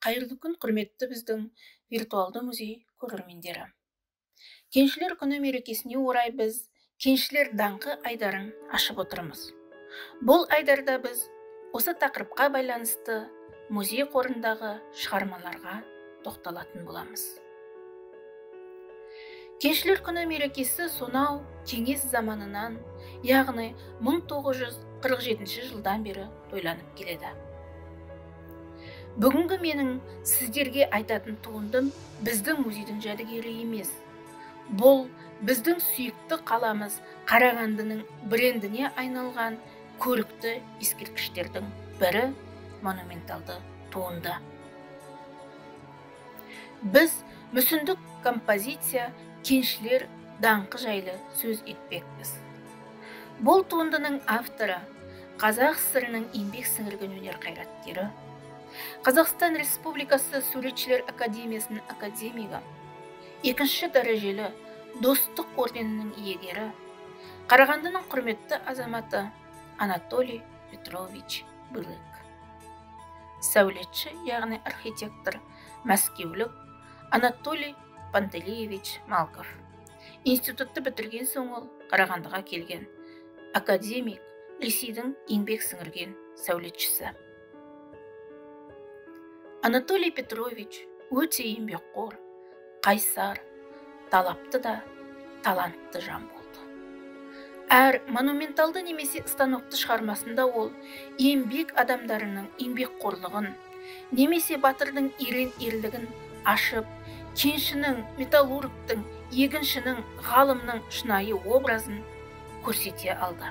Қайырлы күн, құрметті біздің виртуалды музей көрермендері. Кеншілер күні мерекесіне орай біз Кеншілер даңқы айдарын ашып отырмыз. Бұл айдарда біз осы тақырыпқа байланысты музей қорындағы шығармаларға тоқталатын боламыз. Кеншілер күні мерекесі сонау кеңес заманынан, яғни 1947 жылдан бері тойланып келеді. Бүгінгі менің сіздерге айтатын туындым біздің музейдің жәдігері емес. Бұл біздің сүйікті қаламыз Қарағандының брендіне айналған көрікті ескерткіштердің бірі монументалды туынды. Біз мүсіндік композиция Кеншілер даңқы жайлы сөз етпекпіз. Бұл туындының авторы Қазақ ССР-інің еңбек сіңірген өнер қайраткері, Қазақстан Республикасы Суретшілер Академиясының академигі, екінші дәрежелі Достық орденінің иегері, Қарағандының құрметті азаматы Анатолий Петрович Былык. Сәулетші, яғни архитектор, мәскеулік Анатолий Пантелеевич Малков. Институтты бітірген соң ол Қарағандыға келген. Академик, Ресейдің еңбек сіңірген сәулетшісі. Анатолий Петрович өте еңбекқор, қайсар, талапты да талантты жан болды. Әр монументалды немесе станокты шығармасында ол еңбек адамдарының еңбекқорлығын немесе батырдың ерен ерлігін ашып, кеншінің, металлургтың, егіншінің, ғалымның шынайы образын көрсете алды.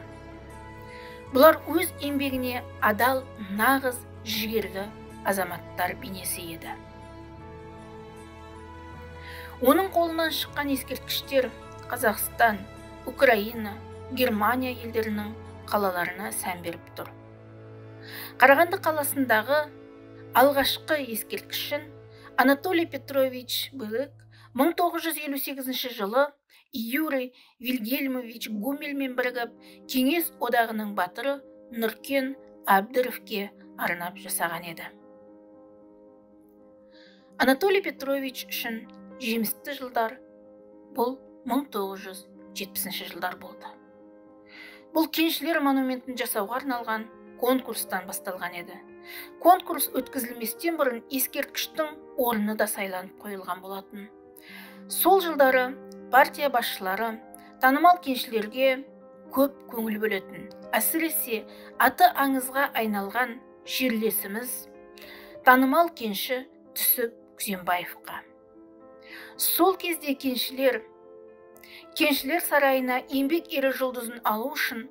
Бұлар өз еңбегіне адал, нағыз, жігерлі азаматтар бейнесі еді. Оның қолынан шыққан ескерткіштер Қазақстан, Украина, Германия елдерінің қалаларына сән беріп тұр. Қарағанды қаласындағы алғашқы ескерткішін Анатолий Петрович Былык 1958 жылы Юрий Вильгельмович Гумельмен бірігіп Кеңес одағының батыры Нұркен Әбдіровке арнап жасаған еді. Анатолий Петрович үшін жемісті жылдар бұл 1970 жылдар болды. Бұл кеншілер монументін жасауға арналған конкурстан басталған еді. Конкурс өткізілместен бұрын ескерткіштің орны да сайланып қойылған болатын. Сол жылдары партия басшылары танымал кеншілерге көп көңіл бөлетін. Әсіресе аты аңызға айналған жерлесіміз танымал кенші Түсіп Күзембаевқа. Сол кезде кеншілер сарайына еңбек ері жұлдызын алу үшін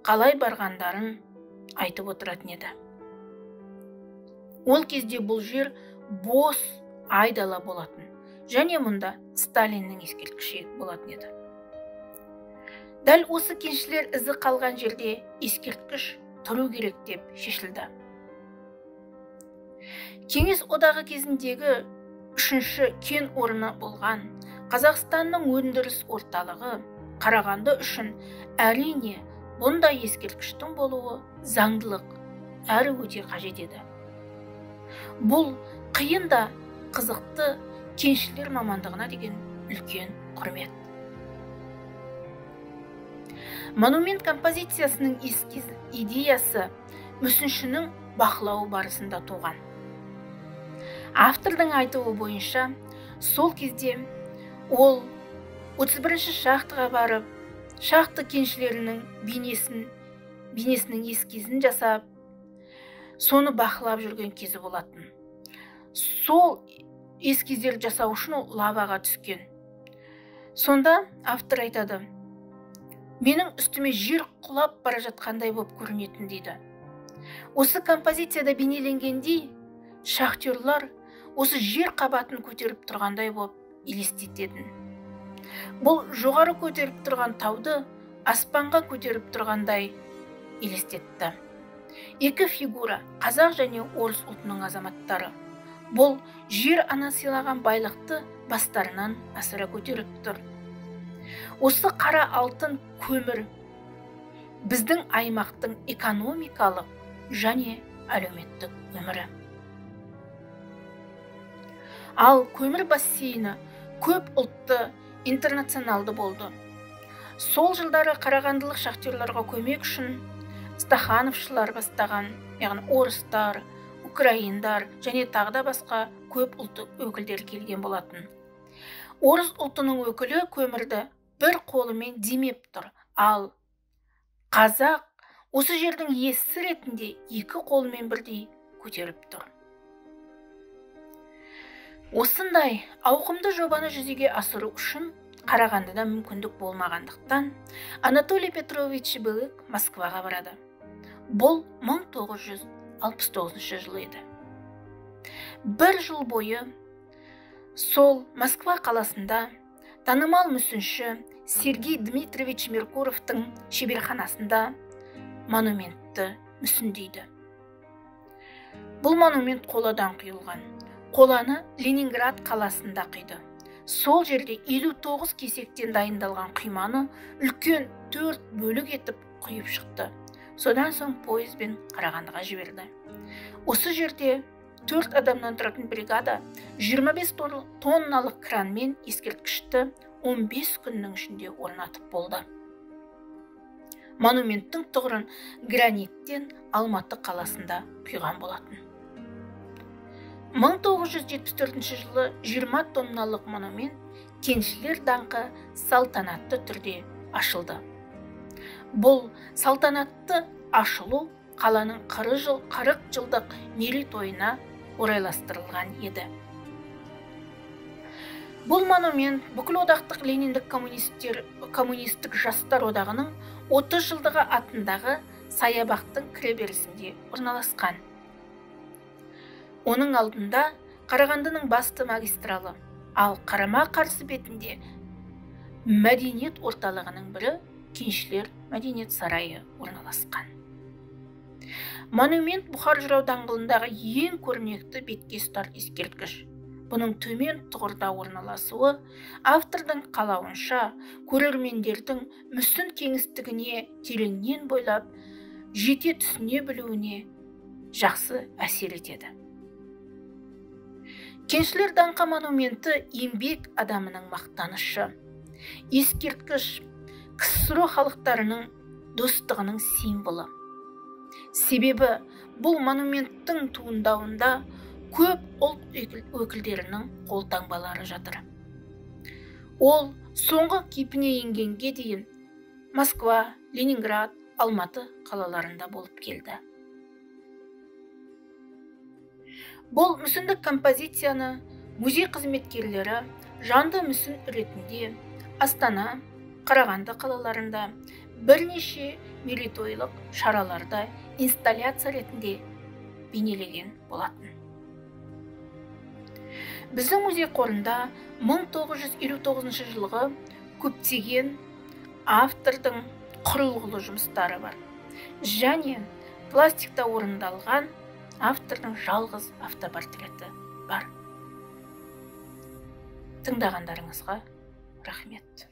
қалай барғандарын айтып отыратын еді. Ол кезде бұл жер бос айдала болатын және мұнда Сталиннің ескерткіші болатын еді. Дәл осы кеншілер ізі қалған жерде ескерткіш тұру керек деп шешілді. Кеңес одағы кезіндегі үшінші кен орны болған Қазақстанның өндіріс орталығы Қарағанды үшін әрине бұндай ескерткіштің болуы заңдылық әрі өте қажет еді. Бұл қиын да қызықты кеншілер мамандығына деген үлкен құрмет. Монумент композициясының эскиз идеясы мүсіншінің бақылауы барысында туған. Автордың айтуы бойынша, сол кезде ол 31-ші шахтаға барып, шахта кеншілерінің бейнесінің эскизін жасап, соны бақылап жүрген кезі болатын. Сол эскиздерді жасау үшін ол лаваға түскен. Сонда автор айтады: менің үстіме жер құлап бара жатқандай болып көрінетін дейді. Осы композицияда бейнеленгендей шахтерлар осы жер қабатын көтеріп тұрғандай болып елестететін. Бұл жоғары көтеріп тұрған тауды аспанға көтеріп тұрғандай елестетті. Екі фигура қазақ және орыс ұлтының азаматтары. Бұл жер ана сыйлаған байлықты бастарынан асыра көтеріп тұр. Осы қара алтын көмір біздің аймақтың экономикалық және әлеуметтік өмірі. Ал көмір бассейні көп ұлтты, интернационалды болды. Сол жылдары қарағандылық шахтерларға көмек үшін стахановшылар бастаған, яғни орыстар, украиндар және тағы да басқа көп ұлт өкілдері келген болатын. Орыс ұлтының өкілі көмірді бір қолымен демеп тұр, ал қазақ осы жердің иесі ретінде екі қолымен бірдей көтеріп тұр. Осындай ауқымды жобаны жүзеге асыру үшін Қарағандыда мүмкіндік болмағандықтан Анатолий Петрович Белых Москваға барады. Бұл 1969 жыл еді. Бір жыл бойы сол Москва қаласында танымал мүсінші Сергей Дмитриевич Меркуровтың шеберханасында монументті мүсіндейді. Бұл монумент қоладан құйылған. Қоланы Ленинград қаласында құйды. Сол жерде 59 кесектен дайындалған құйманы үлкен 4 бөлік етіп құйып шықты. Содан соң пойызбен Қарағандыға жіберді. Осы жерде 4 адамнан тұратын бригада 25 тонналық кранмен ескерткішті 15 күннің ішінде орнатып болды. Монументтің тұғырын граниттен Алматы қаласында құйған болатын. 1974 жылы 20 тонналық монумент Кеншілер даңқы салтанатты түрде ашылды. Бұл салтанатты ашылу қаланың 40 жылдық мерейтойына орайластырылған еді. Бұл монумент бүкіл одақтық Лениндік коммунистік жастар одағының 30 жылдығы атындағы саябақтың кіреберісінде орналасқан. Оның алдында Қарағандының басты магистралы, ал қарама-қарсы бетінде мәдениет орталығының бірі Кеншілер мәдениет сарайы орналасқан. Монумент Бұхар жырау даңғылындағы ең көрнекті бетке ұстар ескерткіш. Бұның төмен тұғырда орналасуы автордың қалауынша көрермендердің мүсін кеңістігіне тереңнен бойлап жете түсіне білуіне жақсы әсер етеді. Кеншілер даңқы монументі еңбек адамының мақтанышы. Ескерткіш КСРО халықтарының достығының символы. Себебі бұл монументтің туындауында көп ұлт өкілдерінің қолтаңбалары жатыр. Ол соңғы кейпіне енгенге дейін Москва, Ленинград, Алматы қалаларында болып келді. Бұл мүсіндік композицияны музей қызметкерлері жанды мүсін ретінде Астана, Қарағанды қалаларында бірнеше мерейтойлық шараларда инсталляция ретінде бейнелеген болатын. Біздің музей қорында 1959 жылғы көптеген автордың құрылғылы жұмыстары бар және пластикта орындалған автордың жалғыз автопортреті бар. Тыңдағандарыңызға рахмет.